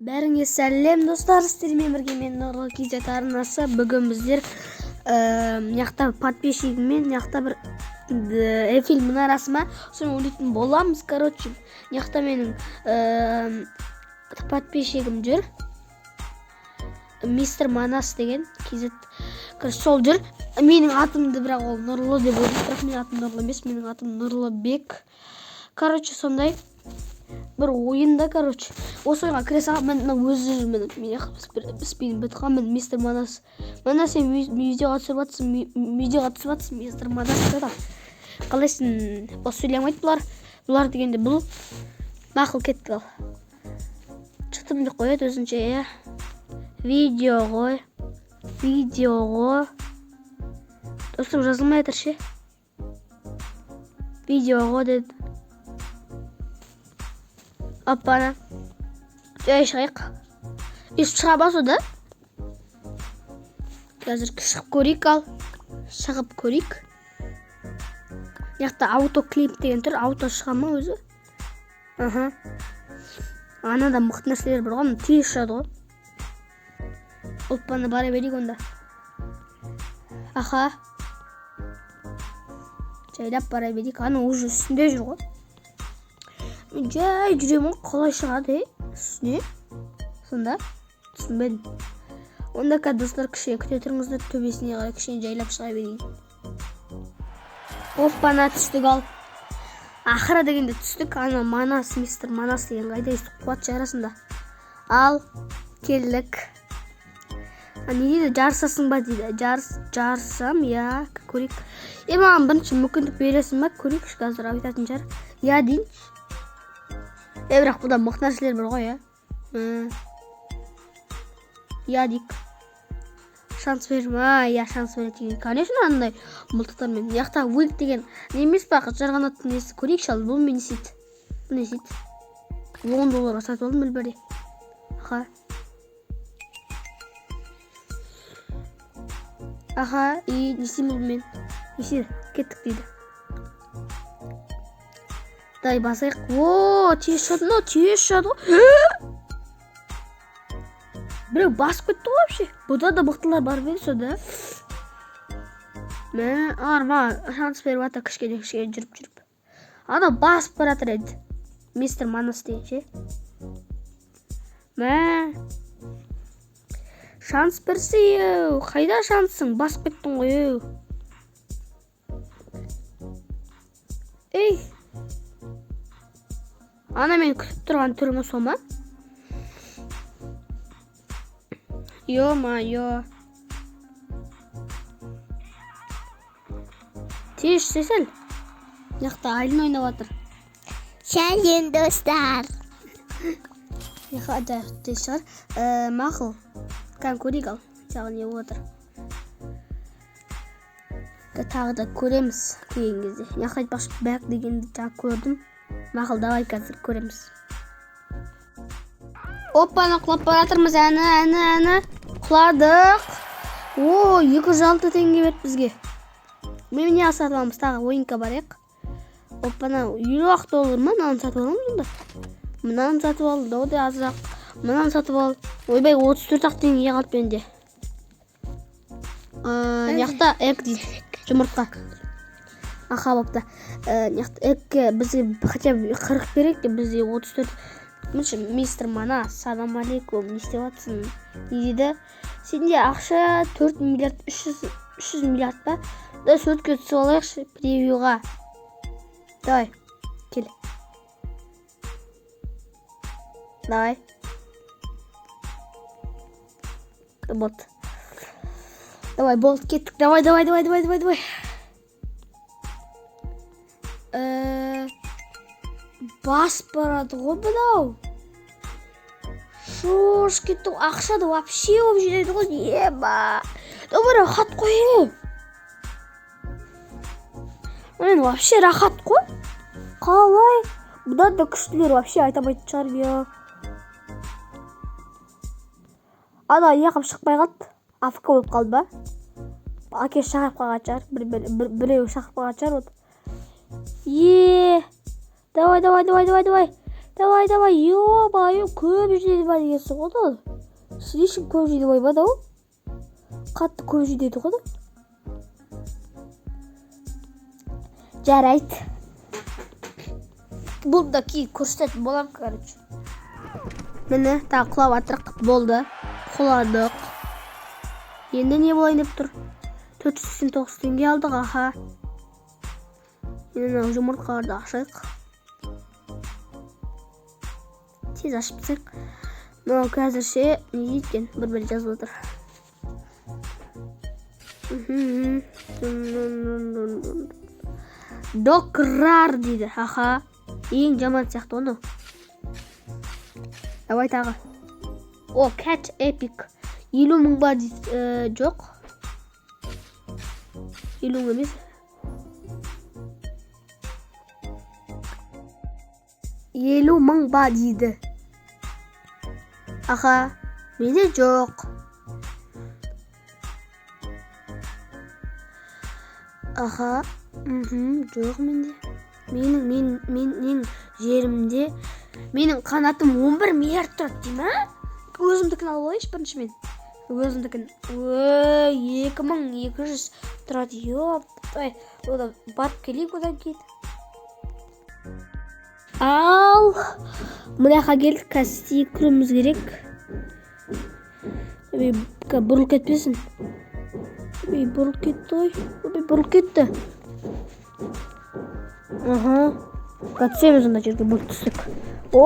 Бәріңе сәлем, достар! Сіздермен бірге мен, Нұрлы KZ арнасы. Бүгін біздер мына подписчигіммен мына жақта бір Эйфель мұнарасы ма, соны ойлайтын боламыз. Короче, мына жақта менің подписчигім жүр, мистер Манас деген KZ. Короче, сол жүр. Менің атымды бірақ ол Нұрлы деп ойлайды, бірақ менің атым Нұрлы емес, менің атым Нұрлыбек. Короче, сондай бір ойын да. Короче, осы ойынға кіре салып, мен мына өзі жүр, міне, мен спин бітіп қалған. Міне, мистер Манас. Мына сен видеоға түсіріп жатырсың, видеоға түсіп жатырсың, мистер Манас. Там қалайсың? Бос сөйлей алмайды бұлар. Бұлар дегенде бұл. Мақұл, кеттік. Ал, шықтым деп қояды өзінше, иә. Видео ғой, видео ғой, достым, жазылмай жатыр ше. Видео ғой деді. Оппана, жай шығайық. Өйстіп шыға ма сонда? Қазір шығып көрейік. Ал, шығып көрейік. Мына жақта auto клип деген тұр. Auto шыға ма өзі? Аха, анада мықты нәрселер бар ғой, тез шығады ғой. Оппана, бара берейік онда. Аха, жайлап бара берейік. Ана уже үстінде жүр ғой. Мен жай жүремін ғой, қалай шығады, ей, үстіне сонда? Түсінбедім. Онда қазір, достар, кішкене күте тұрыңыздар, төбесіне қарай кішкене жайлап шыға берейін. Оппана, түстік. Ал, ақыры дегенде түстік. Ана Манас, мистер Манас деген қайда? Өйстіп қуат шығарасың. Ал, келдік. А, не дейді? Жарысасың ба дейді. Жарыс, жарысам, иә. Көрейік. Е, маған бірінші мүмкіндік бересің ба? Көрейікші, қазір айтатын шығар. Иә дейінші. Е, бірақ бұда мықты нәрселер бар ғой, иә. Иә дейік. Шанс бер ма? Иә, шанс береді екен, конечно. Андай мылтықтармен. Мына жақта вылет деген не емес па, жарғанаттың несі? Көрейікші. Ал, бұл не істейді? Бұл не істейді? 10 долларға сатып алдым бір. Аха, аха, и не істеймін бұнымен? Не істейді? Кеттік дейді. Дай басайық. О, тез шығады мынау, тез шығады ғой. Біреу басып кетті ғой. Вообще, бұда да мықтылар бар ма еді сонда? Мә, ар маған шанс беріп жатыр. Кішкене, кішкене жүріп жүріп ана басып бара жатыр еді, мистер Манас деген ше. Мә, шанс берсе. Еу, қайда шансың? Басып кеттің ғой, еу, ей. Ана мен күтіп тұрған түрім сол ма? Ё-моё, тез түсе сәл. Мына жақта Айлин ойнап жатыр. Сәлем, достар! Мына тез шығар. Мақұл, кәне, көрейік. Ал, тағы не болып жатыр? Тағы да көреміз келген кезде. Мына жақта, айтпақшы, бәк дегенді жаңа көрдім. Мақұл, давай, қазір көреміз. Оппана, құлап бара жатырмыз. Әні, әні, әні, құладық. О, 206 теңге берді бізге. Мен не сатып аламыз? Тағы ойынға барайық. Оппана, 50 ақ доллар ма? Мынаны сатып аламыз онда. Мынаны сатып ал да, азырақ мынаны сатып ал. Ойбай, 34 ақ теңге қалды менде. Мына жақта egg дейді, жұмыртқа. Аха, бопты. Мына жақта eggке бізге хотя бы 40 керек, бізде 34. Мінші, мистер Манас, салам алейкум, не істеп жатырсың? Не дейді? Сенде ақша 4 миллиард 300 миллиард па? Да, суретке түсіп алайықшы превьюға. Давай, кел, давай. Вот, давай, болды, кеттік. Давай, давай, давай, давай, давай, давай. Басып барады ғой мынау. Шош кетті ғой. Ақша да вообще болып жетеді ғой. Еба, давай, рахат қой, е. Мен вообще рахат қой. Қалай бұдан да күштілер вообще айта алмайтын шығармын, иә. Ана неғып шықпай қалды? АФК болып қалды ба? Әкесі шақырып қалған шығар, біреу шақырып қалған шығар. Вот, е, давай, давай, давай, давай, давай. Давай, давай, ё-моё, көп жейді ба дегенсің ғой да. Слишком көп жейді ғой ба да ол? Қатты көп жейді ғой да. Жарайды. Бұл да кейін көрсететін боламын, короче. Міне, тағы құлап жатырық. Болды. Құладық. Енді не болайын деп тұр? 489 теңге алдық, аха. Енді мынау жұмыртқаларды ашайық. Тез ашып тастайық. Мынау қазірше не дейді екен? Бір-бір жазып отыр. Докрар дейді, аха. Ең жаман сияқты оны. Давай тағы. О, Cat Epic. 50 мың ба дейді, жоқ. 50 мың емес. 50 мың ба дейді. Аха, менде жоқ. Аха, жоқ менде. Менің жерімде, менің қанатым 11 миллиард тұрады дей ма? Өзімдікін алып алайыншы бірінші мен. Өзімдікін. Ой, 2200 тұрады. Ёптай, одан барып келейік одан кейін. Ал, мына жаққа келдік, қазір секіруіміз керек. Ой, бұрылып кетпесін. Ой, бұрылып кетті ғой. Ой, бұрылып кетті. Аха. Түсеміз анда жерге, бұлт түстік. О!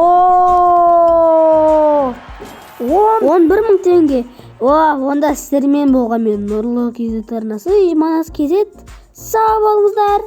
11 мың теңге. О, онда сіздермен болған мен Нұрлы KZ арнасы, Манас KZ. Сау болыңыздар.